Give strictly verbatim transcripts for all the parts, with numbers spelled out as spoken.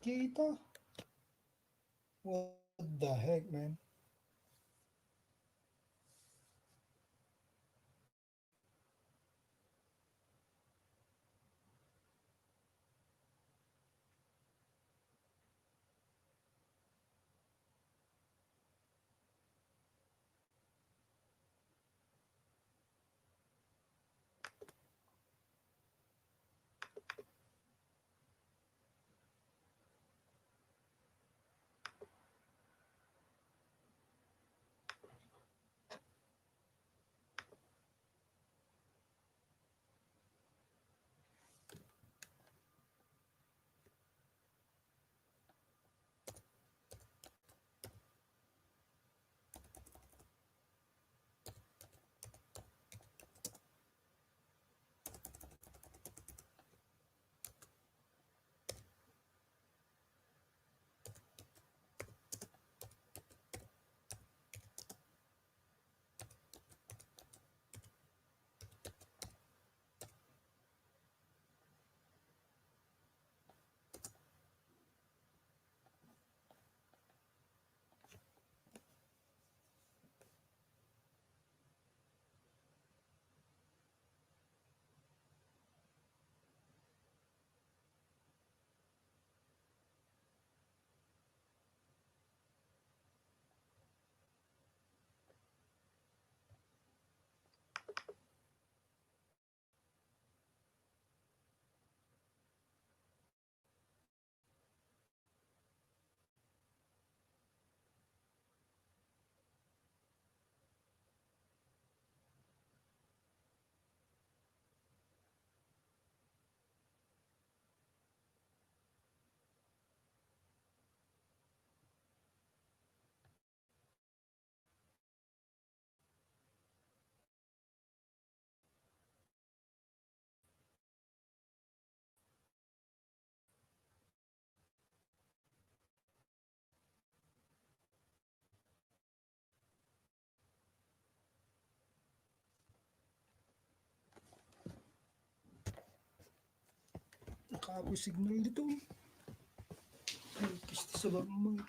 Kita. What the heck, man? Nakaabot signal dito. Ay, kisti sa bamang.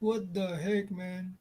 What the heck, man?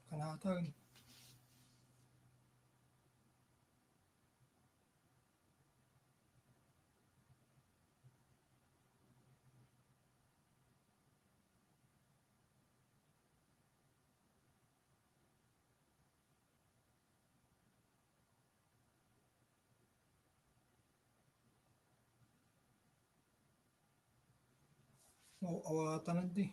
Kanatan. O, awatan di.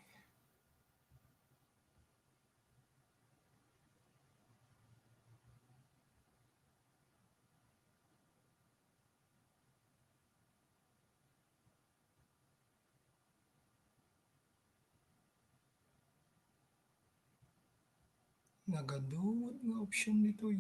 Nagadu met nga option ditoy.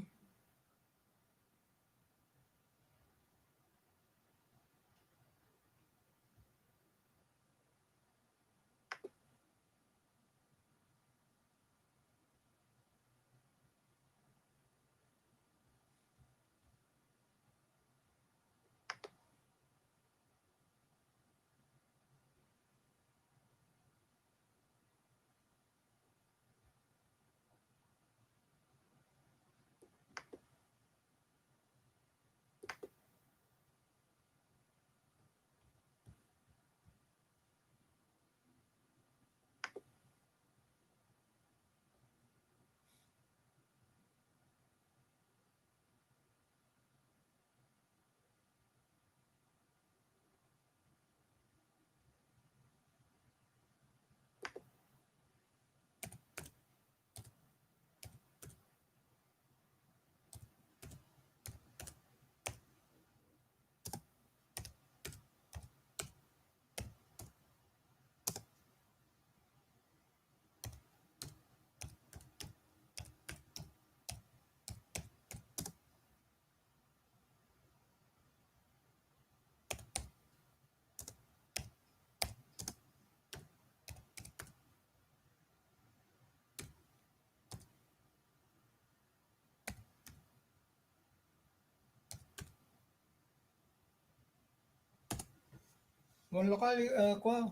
Mon lokal, eh, kwa.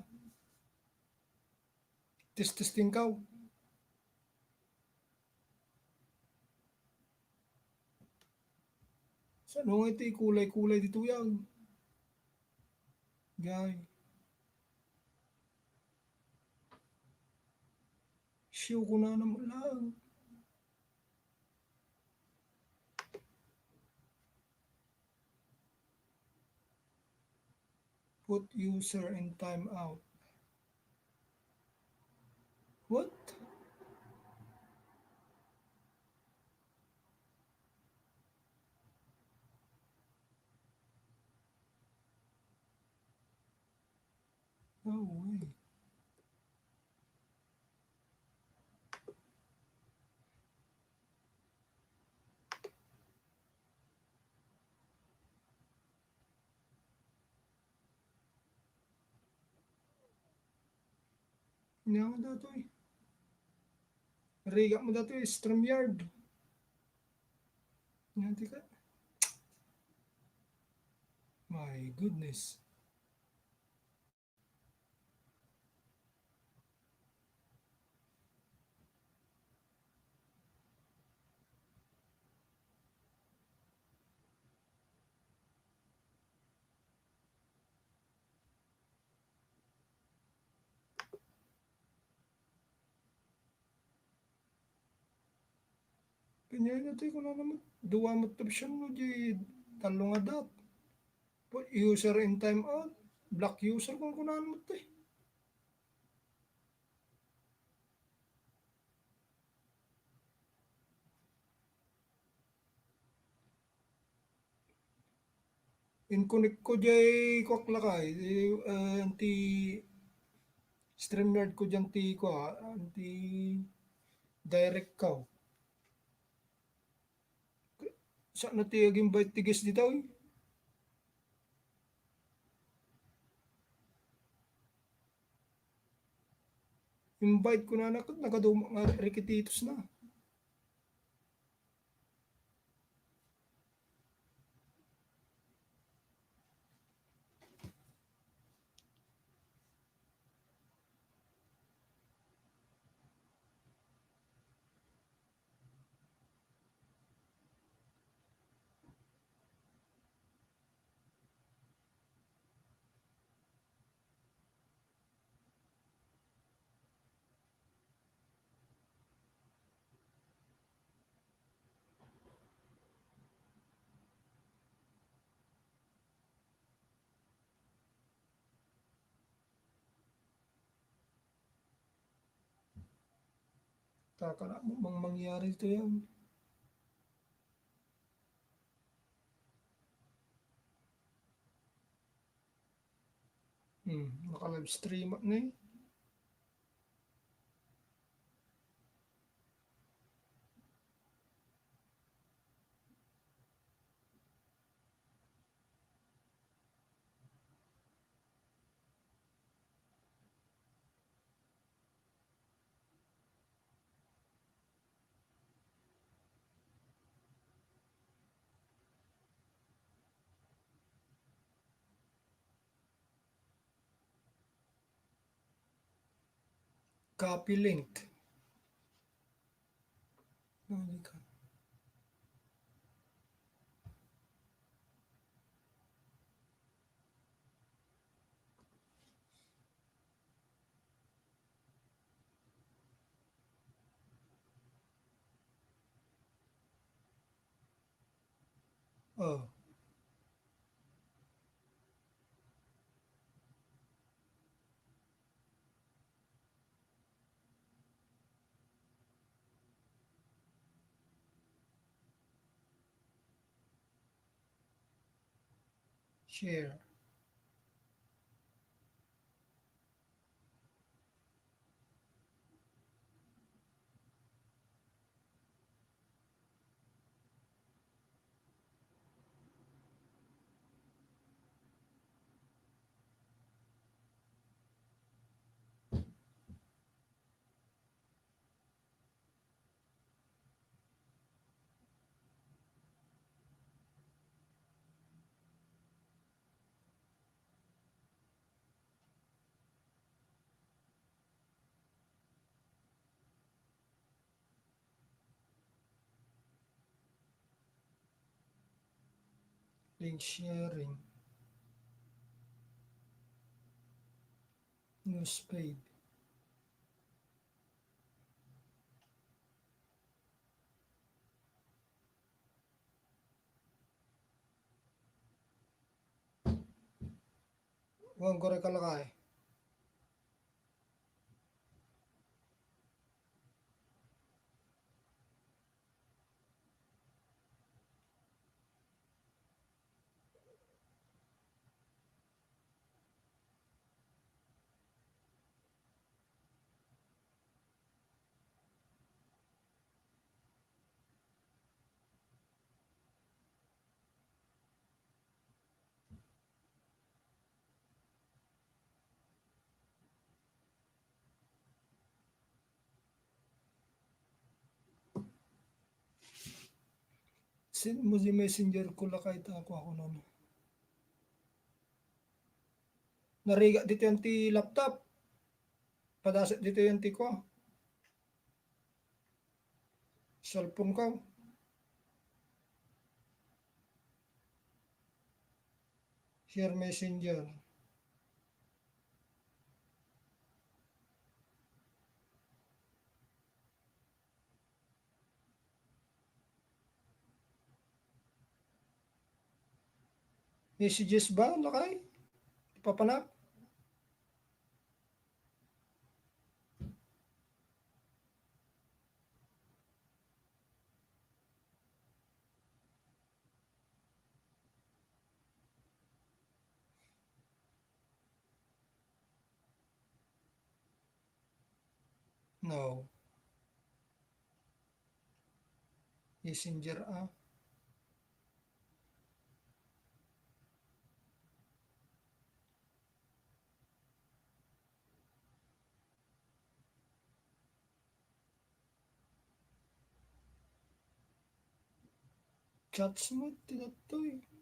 Test-testing kaw. Saan nga iti kulay-kulay ditoy yan? Gay. Siyo ko na naman lang. Put user in timeout. What? No way. Nia nga datoy. Rigat mo datoy, StreamYard. Nia ti ka. My goodness. Kaniana ti kunana met, dua met option no, di tallo nga dot. Put user in timeout, block user, kunkunana met ti. In-connect ko jay kuak lakay, eh, anti StreamYard ko diyan ti kua, anti direct ko. Saan na ti ag-invite ti guest ditoy? Invite ko na, nak-, nakaduma nga rikititos na. Takala mo mang mangyari ito yan. Hmm, naka-live stream ni. Copy link. Balikan. Oh. Share. Link sharing. News feed. Wan ko rekalakay. Send mo di messenger ko lakay ta ako, ako noon. Narigat dito yung ti laptop. Padaset dito yung ti ko. Cellphone ko. Share messenger. Messages ba, lakay? Ipapanak? No. Messenger, ah. Chats mo, tinatoy.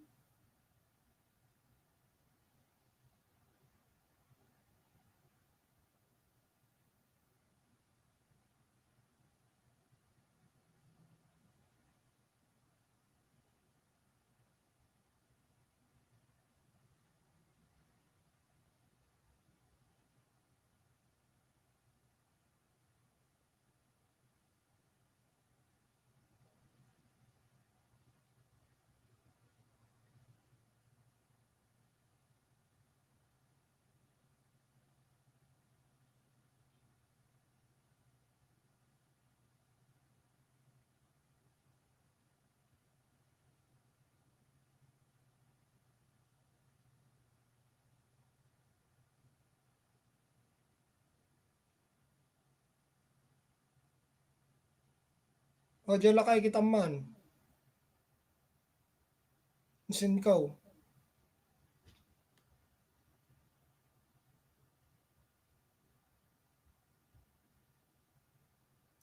O, diyan lakay kita man. Insenko.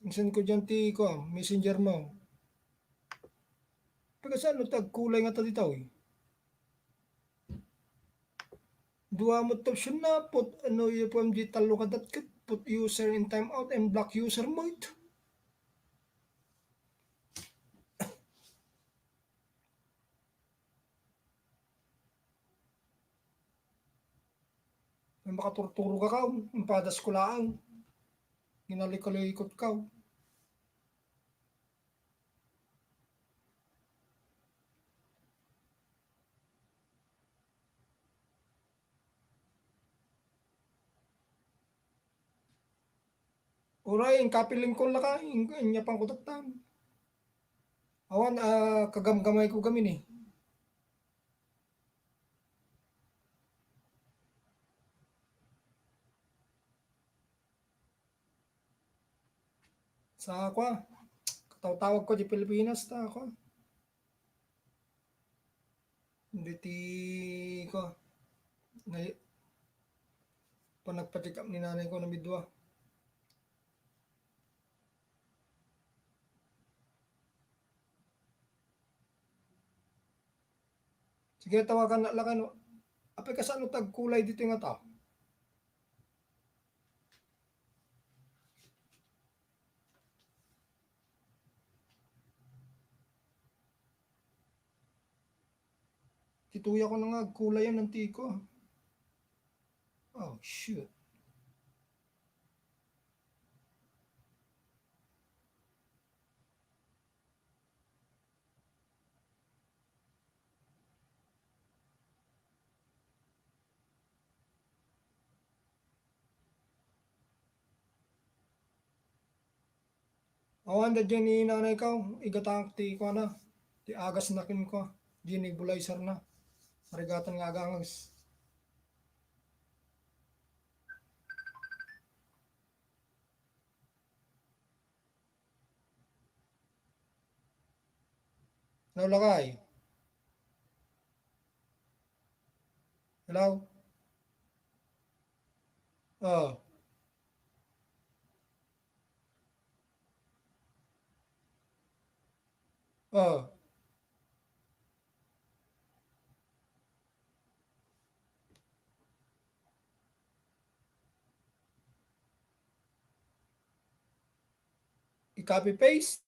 Insenko diyan ti, kuan, messenger mo. Pagkasano ti agkulay nga ta ditoy? Dua met option na, put ano, U F M G tallo ka dot ket put user in timeout and block user mode. Ay, makaturturo ka ka, impadas ko laang. Ginalikalikot ka. Uray, inkapiling ko laka, in-, inyapan ko tattan. Awan, ah, kagamgamay ko gamin eh. Sa kua, katawtawag ko di Pilipinas, ta kua. Hindi ti, kua, na, panagpa-check up ni nanay ko na midwa. Sige, tawagan na lang, ano. Apay, kasano ti agkulay ditoy nga ta? Tituya ko na nga agkulay yan ng tiko. Oh, shoot. Awan da diay ni nanay ko, igatangak ti kuana, ti agas na kenkuana, diay ni bulayser na. Marigatan nga agangas. Hello, lakay. Hello? Oh. Oh. I-copy paste.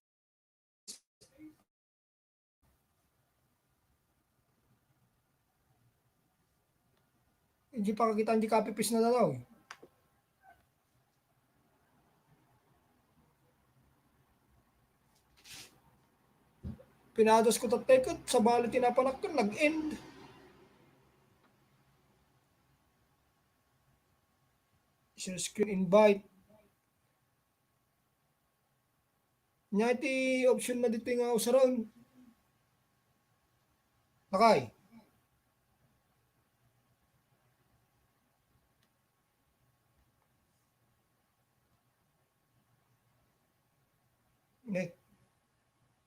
Hindi pa kakita, hindi copy paste na daw. Pinadas ko tatteket, sabali tinapanak ko, nag-end. Share screen invite. Nia iti option na ditoy nga usaren. Lakay. Ne.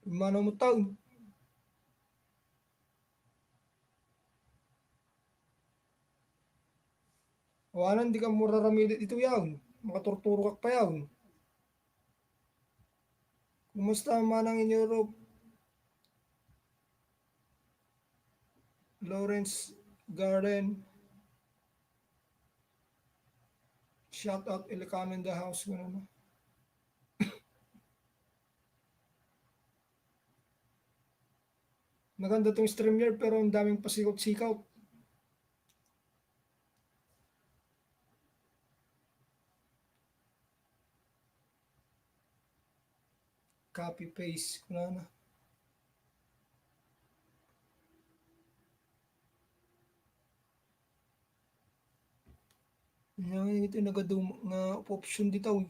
Mano mo taon? Awanan, di ka mo raramidit ito yaon. Makaturturokak pa yaon. Kumusta manang in Europe? Lawrence Garden. Shout out Ilocano in the house. Ganun, no? Maganda tong StreamYard, pero ang daming pasikot-sikot. Copy paste ko na na. Yan, ito yung nagadum-, nga option dito.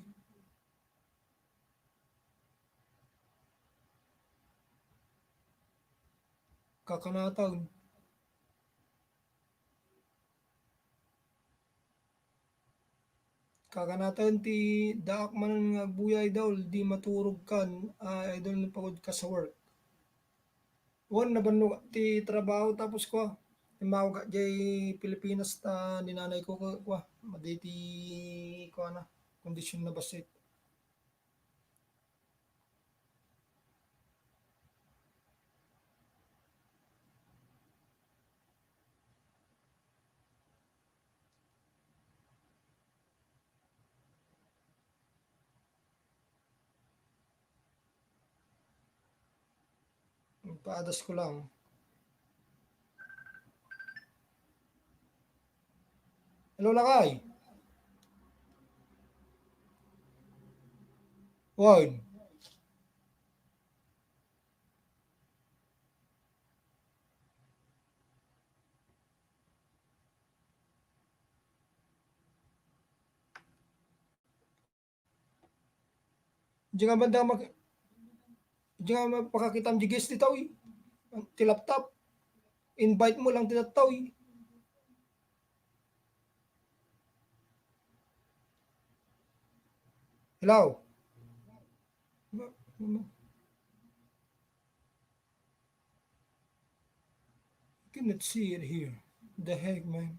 Kakanataon. Kakanaten ti daak manen nga agbuyay, Idol, di maturog kan, ah, Idol, no pagod ka sa work. Wen, nabannog ti trabaho, tapos kua, immawag jay Pilipinas ta ni nanay ko, kua, madi ti, kua na, kondisyon na bassit. Paadas ko lang. Hello, Lakay. Wen. Diyan nga banda mak-, diyan nga mapakakitam di guest ditaw, eh. Ti laptop. Invite mo lang ti tattao, eh. Hello? I cannot see it here. The heck, man?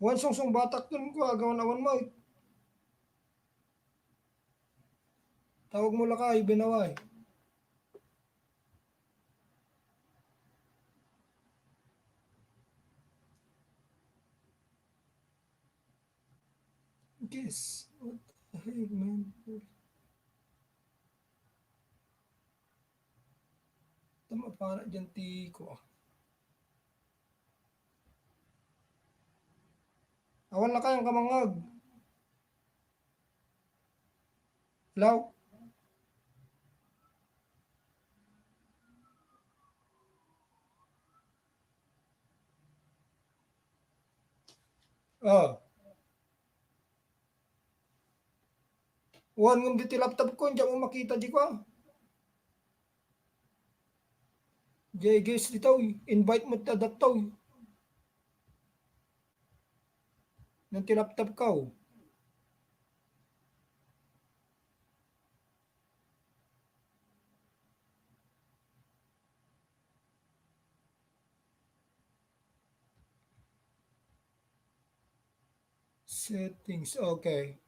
Wan sungsung batak dun ko, agawan awan mo. Tawag mo Lakay, Binaway. Guess, what the heck, man? Tama para dyan ti ko. Awan Lakay, ang kamangag. Hello? Oh. Wan ngem ditoy laptop ko, diak mo makita di ko, ah. Jay guys ditoy, invite mo ta datoy. Nang ti laptop ko. Settings, okay.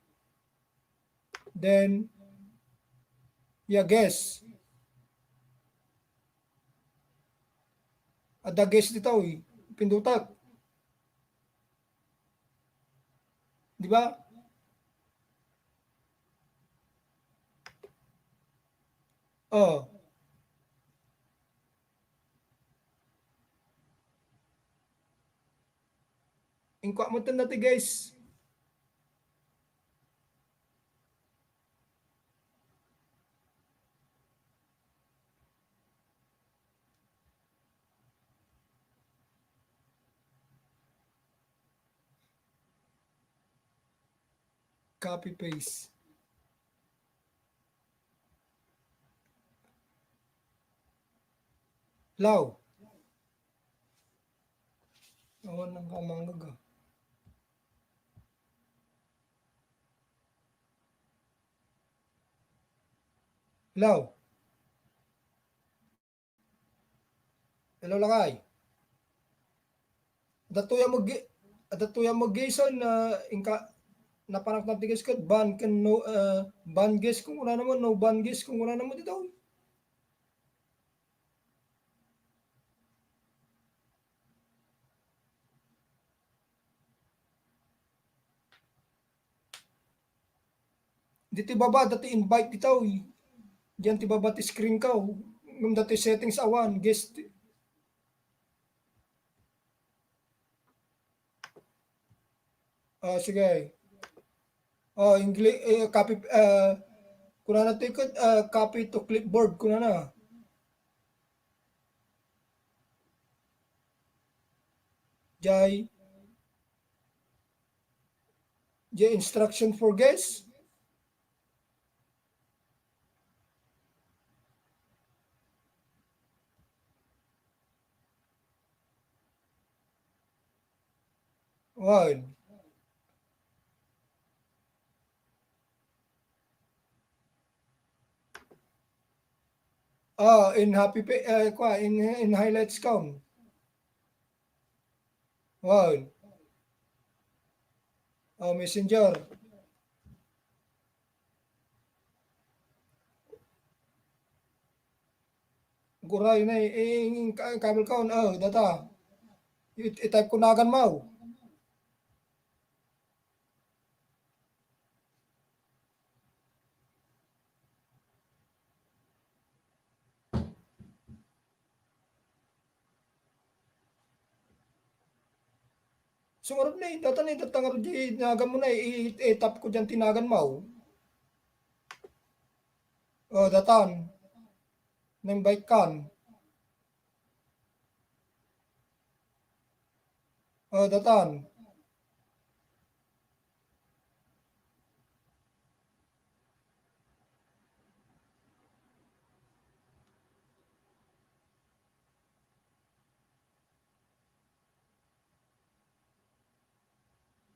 Then, yeah, guest. Adda guest ditoy, eh. Pindutak. Di ba? Oh. Inkua mo ten dati, guys. Copy paste. Law. Awan nang kamangag, ah. Hello? Hello, Lakay. Adda tuya mo gi-, adda tuya mo gison, ah, inka, napanak na tigas ket ban ken no, ah, ban guest kung una naman, no ban guest kung una naman dito. Diti baba, dati invite ditaw, eh. Diyan ti baba ti screen ko. Ngem dati settings awan, guest. Ah, sige. Oh, English, eh, copy, eh, kunana to ikot, eh, copy to clipboard, kunana. Jay, Jay instruction for guest. Wen. Ah, in happy pa-, eh, kwa, in, in highlights kam. Wen. Ah, Messenger. Guray na, eh, eh, ka-, kabel ka, oh, data. It-, i-type ko nagan mo. So, ngarud na, datan, eh, datan ngarud di nagan mo na, i-, i-, i-tap ko diyan ti nagan mo. Oh, datan. Na-invite kan. Oh, datan.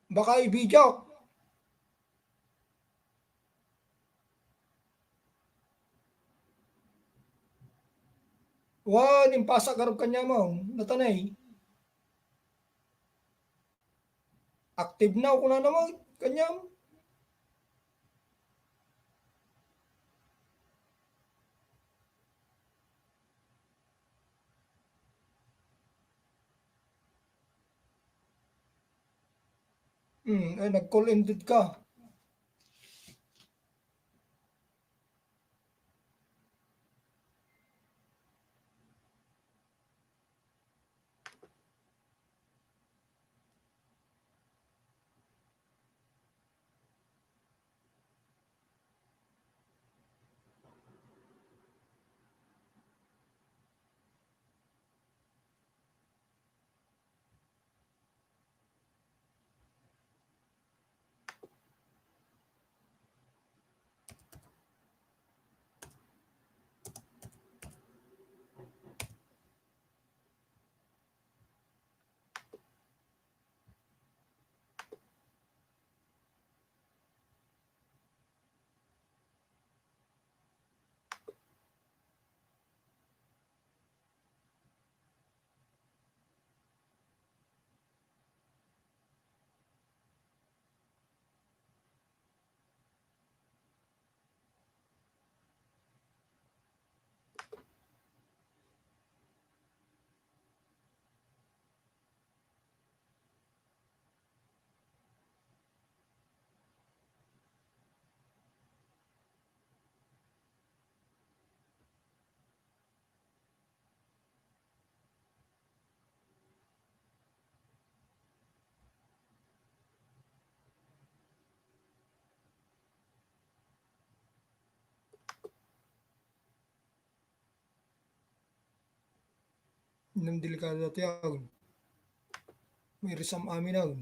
Baka i-video. Wen, impasak garud kaniam, natanay. Active now, kunana mo, kaniam. Hmm, ay, nag-call ended ka. Ngem delikado ti awn. May risam amin awn.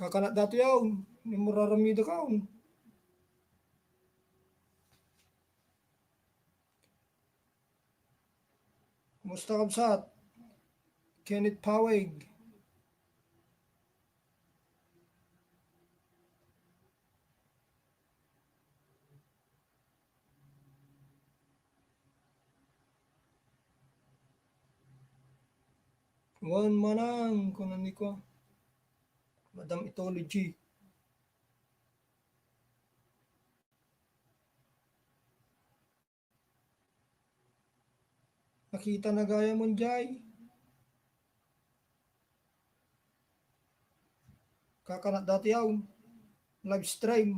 Kakanak datoy awn, ni muraramidak awn. Kumusta, kabsat? Kenneth Pawig. Wen manang, kuna ni ko. Madam Ethology. Nakita na gayam diay. Kakanat dati yaw. Live stream.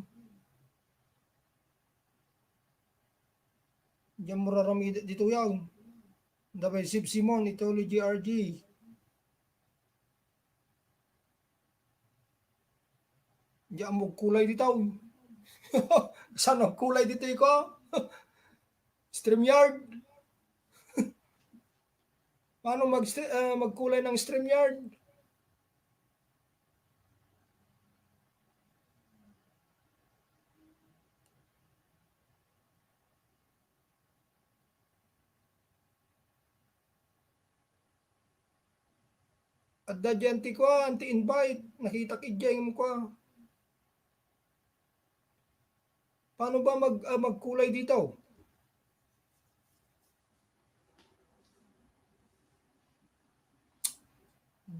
Diyan mo raramid dito yaw. Dabay Sib Simon, Ethology R G. Diyan mo kulay dito. Saan ang kulay dito, iko? StreamYard. Paano mag-, ah, magkulay ng StreamYard? Adda diyan ti kua, anti invite. Nakitak idiay ngem kua. Paano ba mag-, ah, magkulay dito?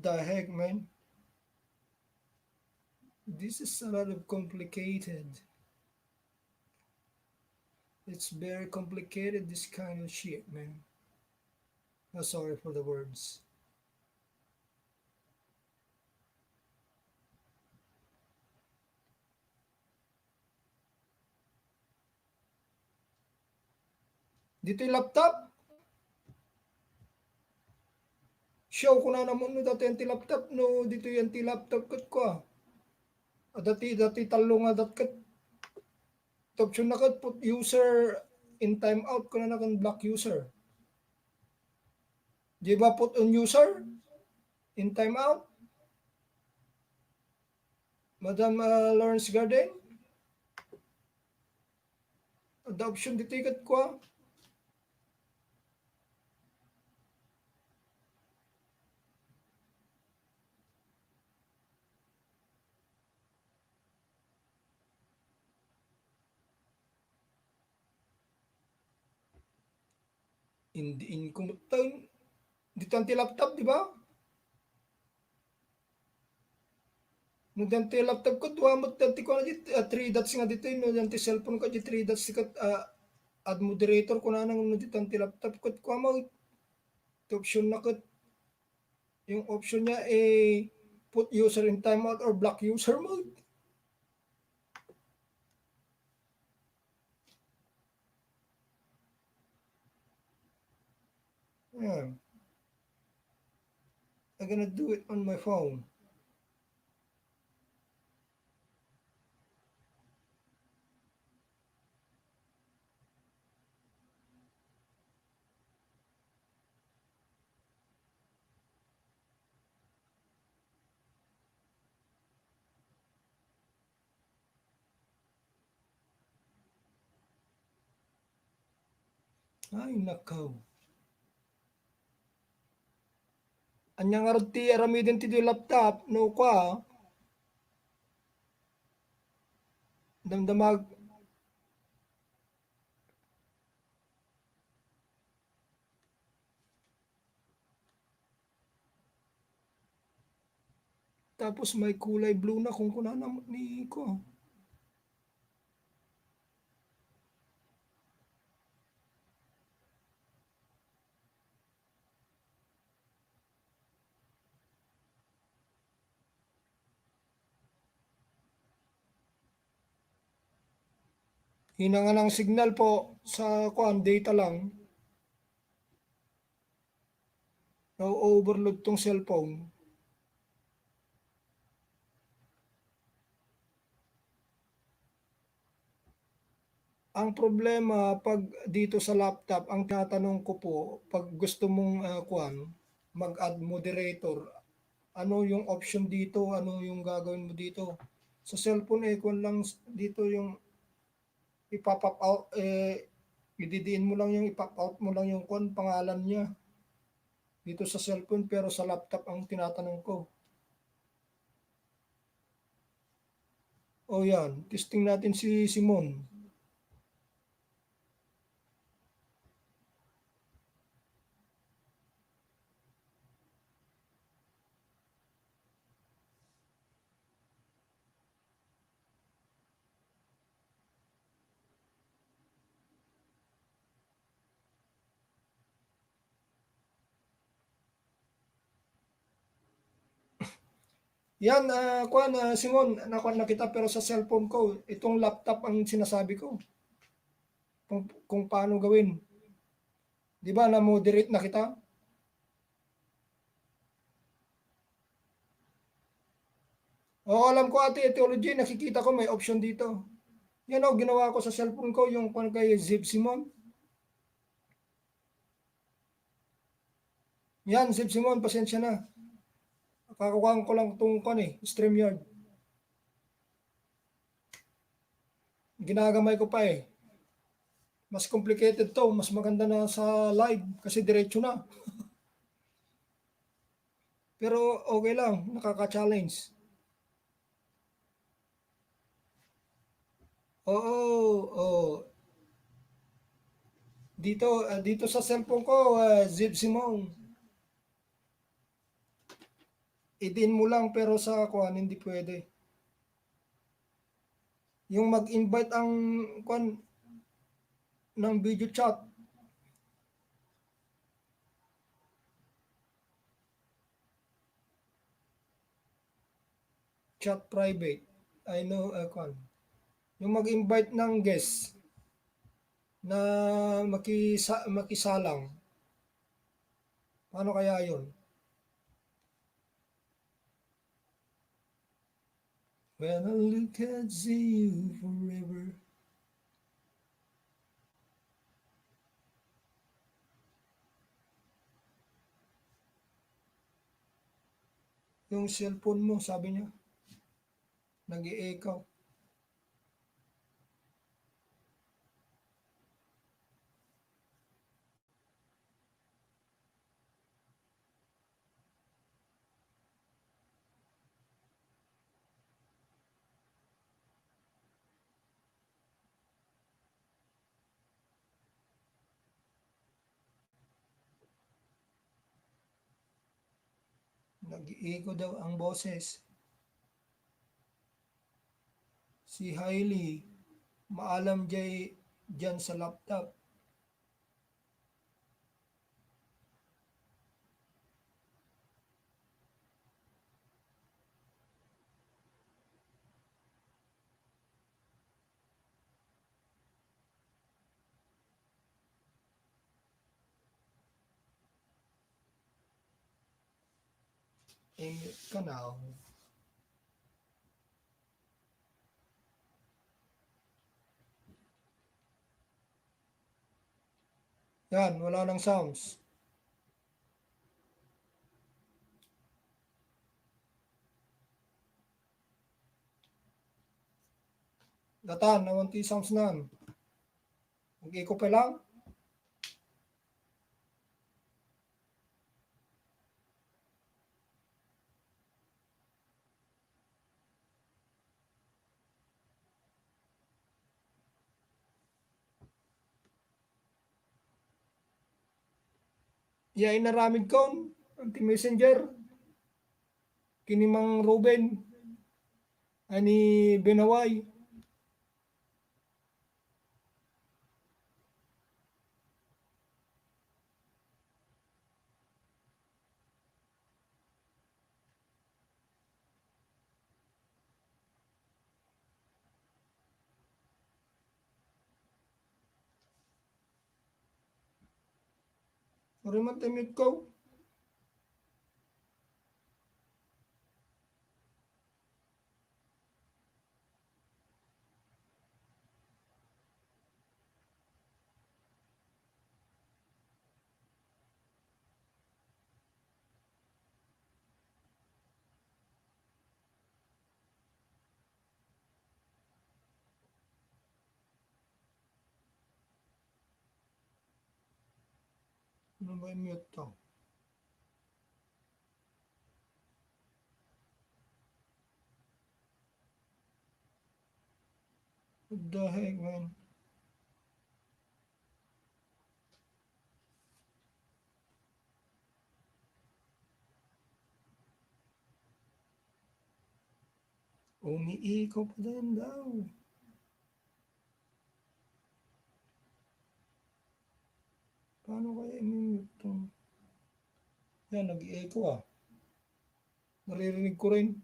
The heck, man? This is a lot of complicated. It's very complicated, this kind of shit, man. Oh, sorry for the words. Ditoy laptop? Show ko na naman no dati yan ti laptop, no ditoy yan ti laptop ket kua. Ah, dati, dati tallo nga dat ket. Option na ket put user in timeout, kuna na ken block user. Di ba put on user in timeout? Madam, ah, Lawrence Garden? Adda option ditoy ket kua. Indi, in kumutan. Ditan ti laptop, di ba? No ditan ti laptop ko, dua met ditan ti kuan, di, ah, three dots nga ditoy, no ditan ti cellphone ko, di three dots ti ket, ah, add moderator, kunana, no ditan ti laptop ket kua mo, ti option na ket, yung option niya, eh, put user in timeout or block user mode. Yeah. I'm gonna do it on my phone. Ay, nakaw. Anya ngarud ti aramiden ti laptop, no, kua? Damdamag. Tapos may kulay blue na kung kunana ni ko. Hinangan ang signal po sa kuan, data lang. Na-overload tong cellphone. Ang problema, pag dito sa laptop, ang tinatanong ko po, pag gusto mong, ah, kuwan, mag-add moderator, ano yung option dito? Ano yung gagawin mo dito? Sa cellphone, eh, kuwan lang s-, dito yung ipapop out, eh, ididiin mo lang yung, ipop out mo lang yung kuwan, pangalan niya. Dito sa cellphone, pero sa laptop ang tinatanong ko. O yan, testing natin si Simon. Yan, ah, kuwan, ah, Simon, nakuan na kita, pero sa cellphone ko, itong laptop ang sinasabi ko. Kung, kung paano gawin. Di ba, na-moderate na kita? Oo, alam ko, Ate Theology, nakikita ko may option dito. Yan o, ginawa ko sa cellphone ko, yung kuwan kay Zeb Simon. Yan, Zeb Simon, pasensya na. Kakuhaan ko lang tong kuwan eh, StreamYard. Ginagamay ko pa eh. Mas complicated to, mas maganda na sa live kasi diretso na. Pero okay lang, nakaka-challenge. Oo, oo. Dito, ah, dito sa cellphone ko, ah, Zeb Simon. Idiin mo lang, pero sa kuwan, hindi pwede. Yung mag-invite ang kuwan ng video chat. Chat private. I know, uh, kuwan. Yung mag-invite ng guest na makisa-, makisalang. Paano kaya yun? When I look at you forever. Yung cellphone mo, sabi niya, nag-e-echo. Nag-iiko daw ang boses. Si Hailey, maalam jay diyan sa laptop. I-mute ka now. Yan, wala nang sounds. Datan, awan ti sounds nan. Mag-echo pa lang. Ya, inaramid kon, anti messenger. Kini Mang Ruben, ani Benaway. Sorry man, timute ko. Ano ba yung mute to? What the heck, man? Umiiko pa din daw. Paano kaya i-mute to? Yan, nag-echo ah. Naririnig ko rin.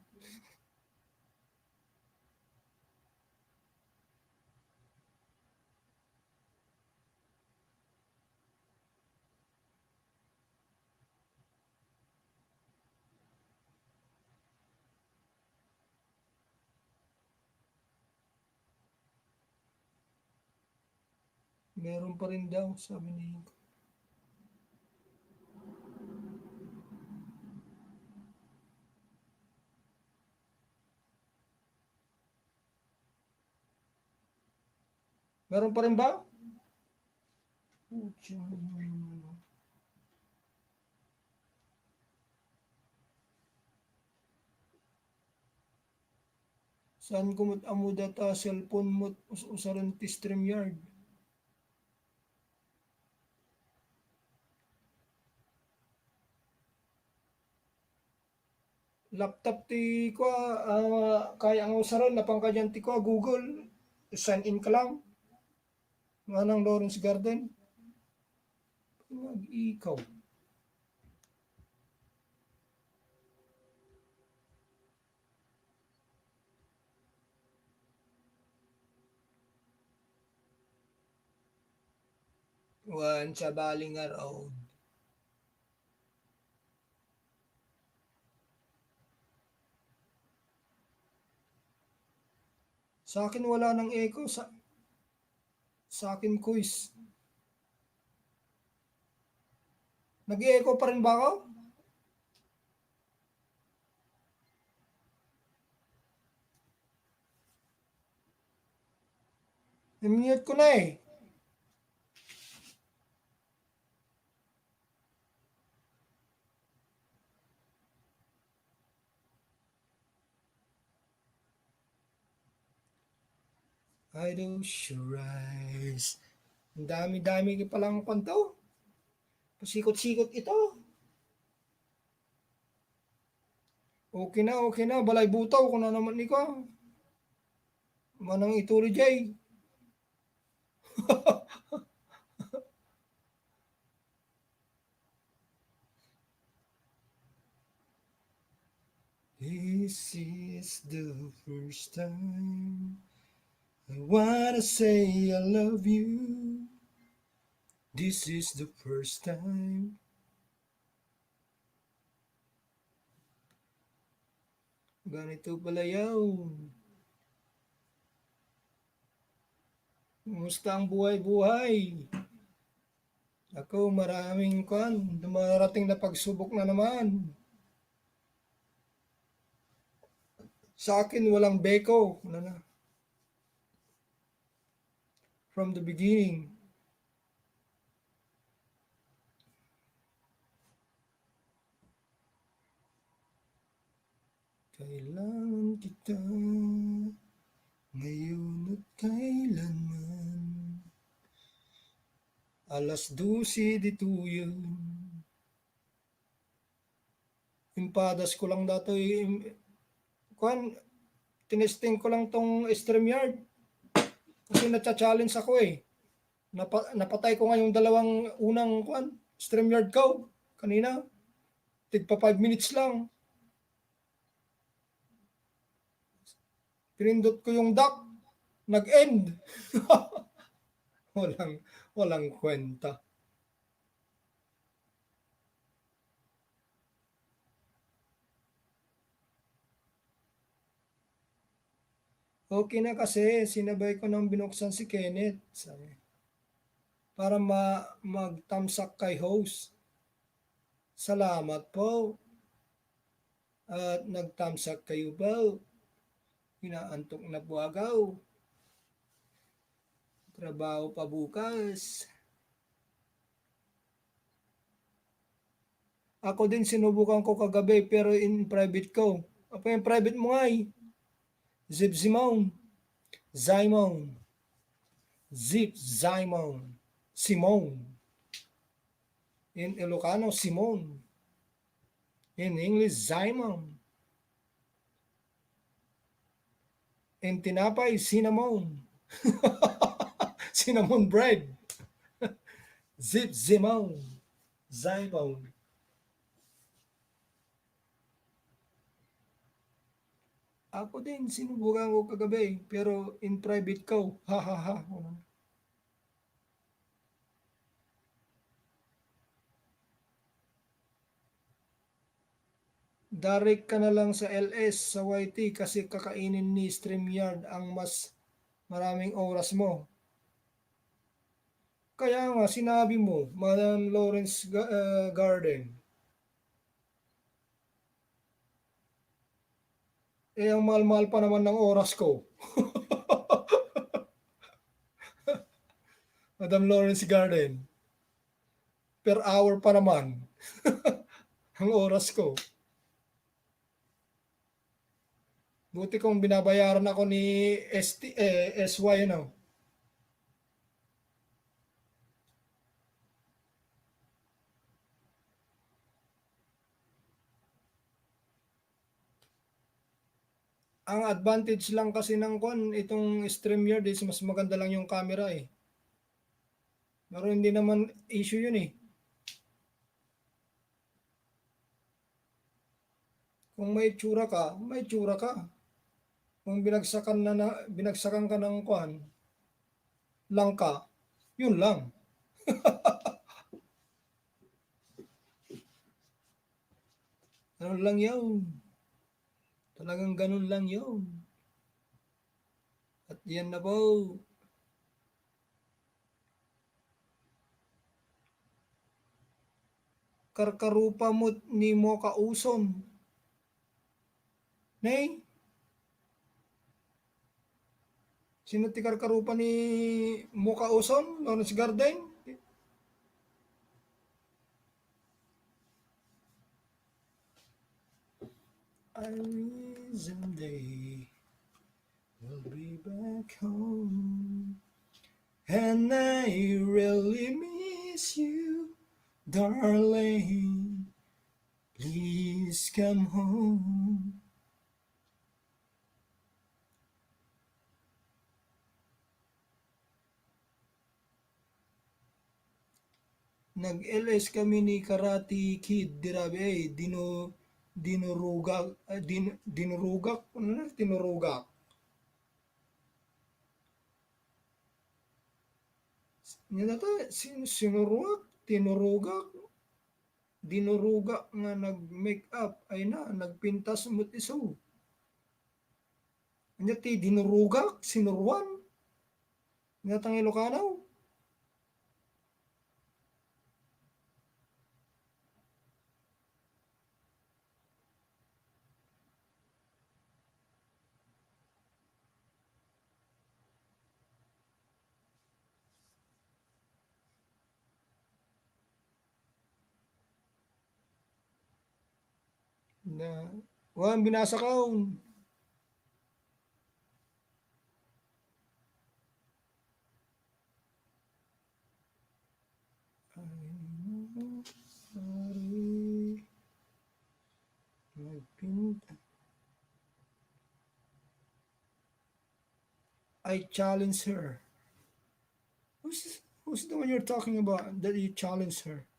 Meron pa rin daw, sabi ni Inko. Meron pa rin ba? Putya. Saan ko met ammo data cellphone met us-, usaren ti StreamYard? Laptop ti kua, ah, kaya nga usaren, napan kadian ti kua, Google, sign in ka lang. Manang Lawrence Garden. Nag-ikaw. Wan sa bali nga road. Sa akin, wala nang echo. Sa, sa akin, quiz. Nag-e-echo pa rin ba ako? I-mute ko na eh. I don't sure eyes. Ang dami-dami palang kwanto. Pasikot-sikot ito. Okay na, okay na. Balay butaw, kuna naman ni ko. Manang ituli jay. This is the first time I wanna say I love you. This is the first time. Ganito pala yaw. Kumusta ang buhay-buhay? Ako, maraming kwan, dumarating na pagsubok na naman. Sa akin, walang beko. Wala na. From the beginning. Kailangan kita ngayon at kailanman. Alas dose dito yun. Impadas ko lang datoy, im-, kuan, tinesting ko lang tong StreamYard. Kasi nacha-challenge ako eh. Napa-, napatay ko nga yung dalawang unang, kuan, StreamYard ko kanina. Tigpa five minutes lang. Pinindot ko yung dock, nag-end. Walang, walang kwenta. Okay na kasi, sinabay ko nang binuksan si Kenneth, sabi. Para ma-, mag-thumbs up kay host. Salamat po. At nag-thumbs up kayo po. Inaantok na po ako. Trabaho pa bukas. Ako din, sinubukan ko kagabi, pero in private ko. Apa yung private mo nga eh? Zip Simone. Simone. Zip Simone. Simone. In Ilocano, Simone. In English, Simone. In tinapay, cinnamon. Cinnamon bread. Zip Simone. Simone. Ako din, sinubukan ko kagabi, pero in private ko. Ha, ha, ha. Direct ka na lang sa L S, sa Y T, kasi kakainin ni StreamYard ang mas maraming oras mo. Kaya nga, sinabi mo, Madam Lawrence Ga-, ah, Garden, eh, ang mahal-mahal pa naman ng oras ko. Madam Lawrence Garden, per hour pa naman ang oras ko. Buti kung binabayaran ako ni S T, eh, S Y, ano? Ang advantage lang kasi ng kwan, itong StreamYard is mas maganda lang yung camera eh. Pero hindi naman issue yun eh. Kung may tsura ka, may tsura ka. Kung binagsakan na, na binagsakan ka ng kwan, langka, yun lang. Ganun lang yun. Talagang ganun lang yun. At yan na po. Karkarupa mo ni Mocha Uson. Nay? Sino ti karkarupa ni Mocha Uson? Lawrence Garden? I really someday will be back home. And I really miss you, darling. Please come home. Nag-L S kami ni Karate Kid, dirabi, ay, dinu-, dinurugak, ah, din-, dinurugak, ano na, dinurugak. Nia dayta, sin-, sinuruak, tinurugak, dinurugak nga nag-make up, ay na, nagpintas met isu. Ania ti dinurugak, sinuruan? Nia dayta nga Ilocano? Na, wan, binasa ko. Ay, sorry. Nagpinta. I challenge her. Who's, who's the one you're talking about that you challenge her?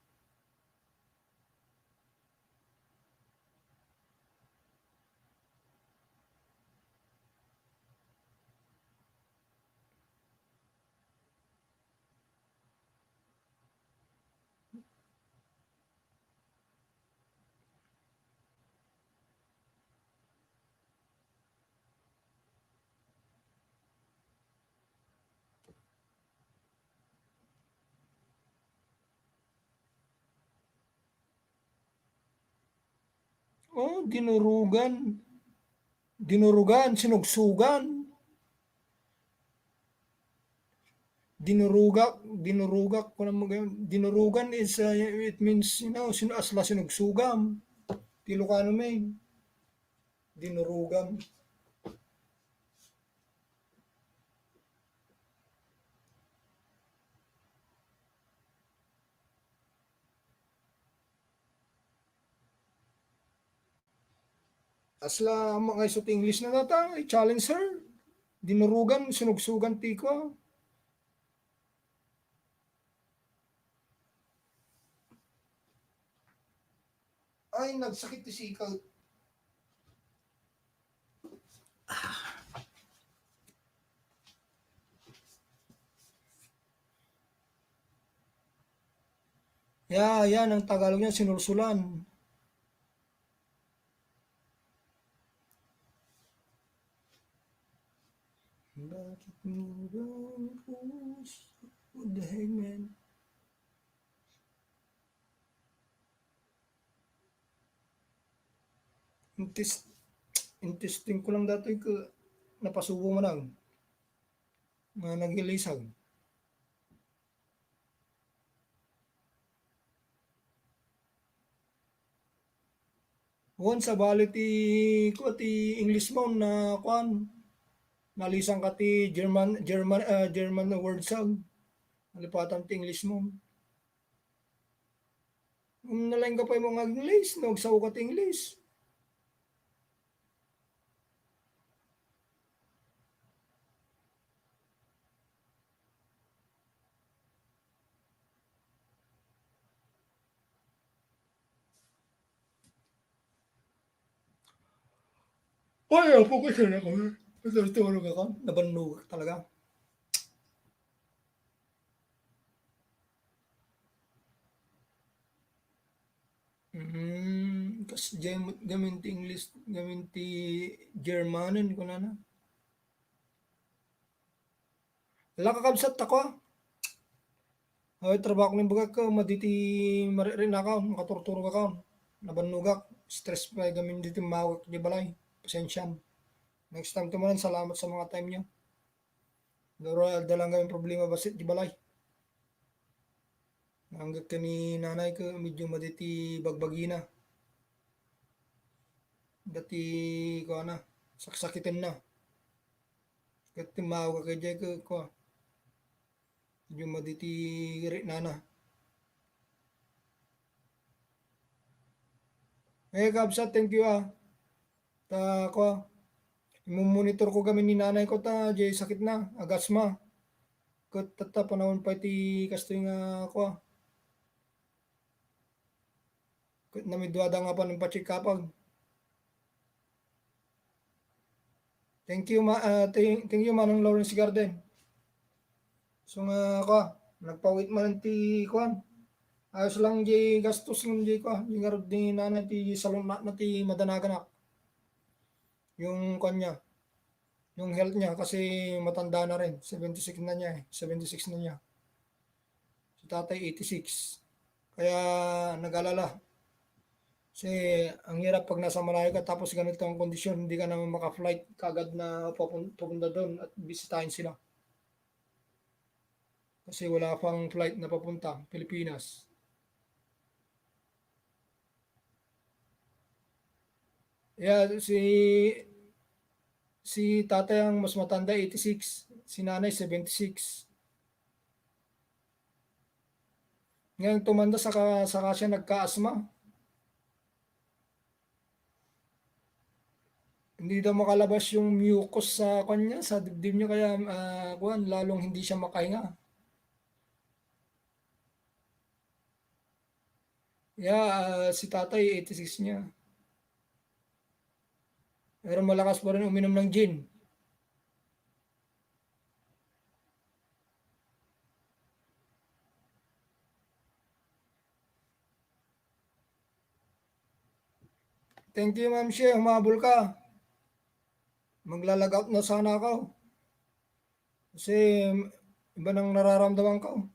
Oh, dinurugan. Dinurugan, sinugsugan. Dinurugak, dinurugak, kunam mo gayon. Dinurugan is, uh, it means, you know, sin-, asla sinugsugam. Ti Ilocano, men. Dinurugan. Asla, ma-, nga isu ti English na dayta, i-challenge her. Dinurugan, sinugsugan ti kua. Ay, nagsakit ti sika. Ya, yan ang Tagalog niya, sinulsulan. Bakit mo ba ang puso What the heck, man? Intis-, intesting ko lang datoy ko napasubo man ang mga nagilisag. Wen, sabali ti, kua, ti English mo na, kuan, nalisan ka ti German, German, ah, German word sound. Nalipatan ti English mo. Nalaing ka pa mo nga English, no? Agsaw ka ti English. Ay, apo ko, saan ako? Natutulog ako. Nabannogak talaga. Mm, kas-, gam-, gamin ti English, gamin ti Germanen, kunana. Ala, kakabsat, tako, ah. Ay, trabaho ko ning bagak, madi ti marikrik naka, makaturturog ako. Nabannogak, stress pa gamin diti mawak di balay. Pasensiam. Next time to man, salamat sa mga time nyo. Duro, adda lang kami problema bassit di balay. Nangget ken ni nanay ko, medyo madi ti bagbagina. Dati, kuana, saksakiten na. Ket timmawag ka kay Jay ko, kua. Medyo madi ti riknana. Eh, kabsat, thank you, ah. Ta, kua, imumonitor ko gamin ni nanay ko ta, jay sakit na, agasma. Ket tatta, panawen pay ti kastoy nga, kua. Ket namiduada nga pan impacheck-upag. Thank you, ma-, ah, thank, thank you, Manong Lawrence Garden. So nga, kua, nagpawit man ti, kuan. Ayos lang di gastos ng di, kua, di nga rod ni nanay ti salon na, na ti madanaganak. Yung, kuan niya, yung health niya kasi matanda na rin. Seventy-six na niya eh. Seventy-six na niya. Si tatay, eighty-six. Kaya nag-alala. Kasi ang hirap pag nasa malayo ka tapos ganito ang kondisyon, hindi ka naman maka-flight kaagad na papun-, papunta doon at bisitahin sila. Kasi wala pang flight na papunta Pilipinas. Yeah, si, si tatay ang mas matanda, eighty-six. Si nanay, seventy-six. Ngayon, tumanda, saka, saka siya nagka-asma. Hindi daw makalabas yung mucus sa kanya, sa dibdib niya, kaya, ah, kuwan, lalong hindi siya makahinga. Yeah, ah, si tatay, eighty-six niya. Pero malakas pa rin uminom ng gin. Thank you, Ma'am She. Humabol ka. Magla-log out na sana ako. Kasi iba nang nararamdaman ko.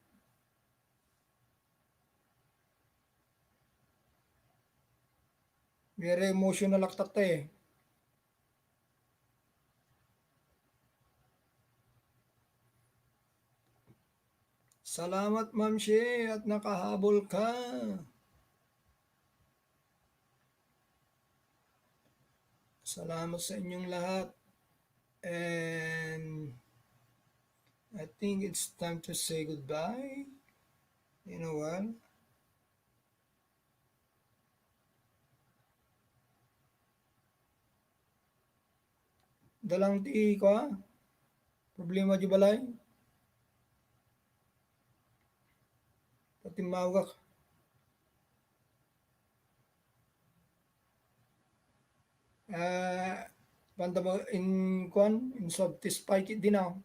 Very emotional ak tatta eh. Salamat, Ma'am She, at nakahabol ka. Salamat sa inyong lahat. And I think it's time to say goodbye. You know what? Dalang ti, kua, problema di balay. Patimmawak. Ah, banda mo in, kuan, in satisfy ki dinaw.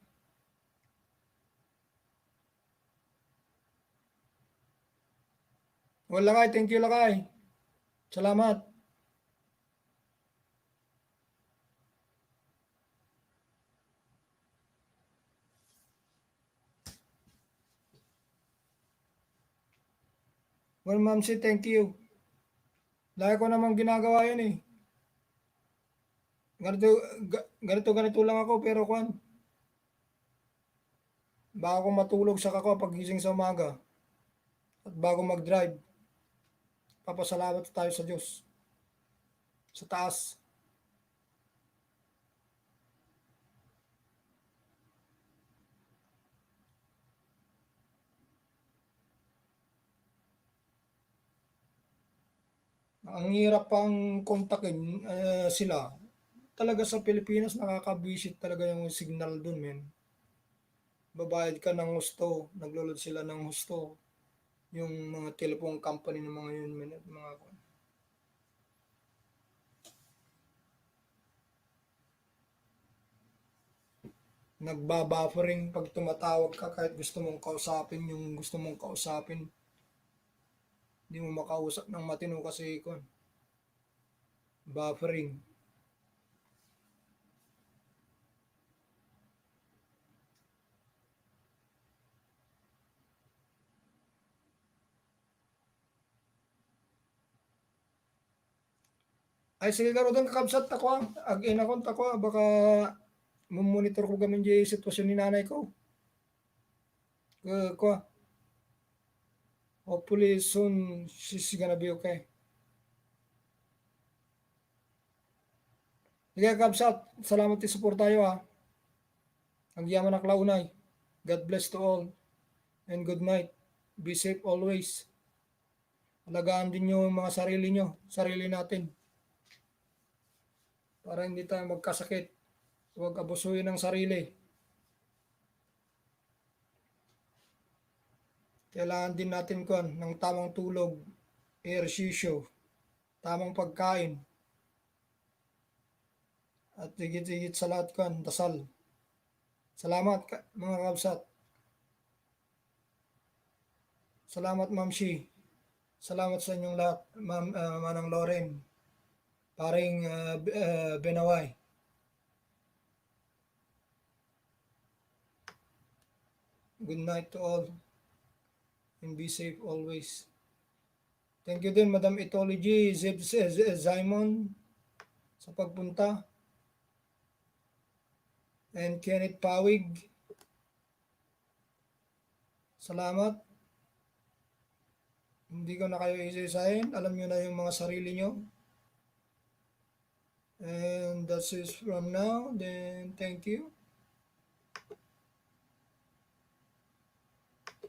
Well, lakay, thank you, lakay. Salamat. Well, Ma'am C, thank you. Lagi ko naman ginagawa yun eh. Ganito, ga-, ganito, ganito lang ako, pero kwan. Bago matulog, saka ko pagising sa umaga. At bago mag-drive, papasalamat tayo sa Diyos. Sa taas. Ang hirap pang kontakin, eh, sila. Talaga sa Pilipinas, nakakabwisit talaga yung signal dun, men. Babayad ka ng husto, naglulod sila ng husto. Yung mga telephone company ng mga yun, men, at mga kwan. Nagba-buffering pag tumatawag ka, kahit gusto mong kausapin yung gusto mong kausapin. Di mo makausap ng matino kasi, kwan, buffering. Ay, sige, garuden, kakabsat, ta kua. Ag-inakon, ta kua. Baka mumonitor ko gamin di sitwasyon ni nanay ko. Eh, kua. Hopefully soon, she's gonna be okay. Sige, kabsat, salamat ti suporta yo, ha. Agyamanak la unay. God bless to all. And good night. Be safe always. Alagaan din niyo yung mga sarili niyo, sarili natin. Para hindi tayo magkasakit. Huwag abusuhin ang sarili. Kailangan din natin, kuwan, ng tamang tulog, ehersisyo, tamang pagkain. At higit-higit sa lahat, kuwan, dasal. Salamat, ka-, mga kabsat. Salamat, Ma'am Shi. Salamat sa inyong lahat, Ma'am, ah, Manang Loren. Paring, ah, B-, ah, Benaway. Good night to all. And be safe always. Thank you din, Madam Etology, Zeb-, Z-, Z-, Simon, sa pagpunta. And Kenneth Pawig. Salamat. Hindi ko na kayo isa-isahin. Alam nyo na yung mga sarili nyo. And that's it from now. Then, thank you.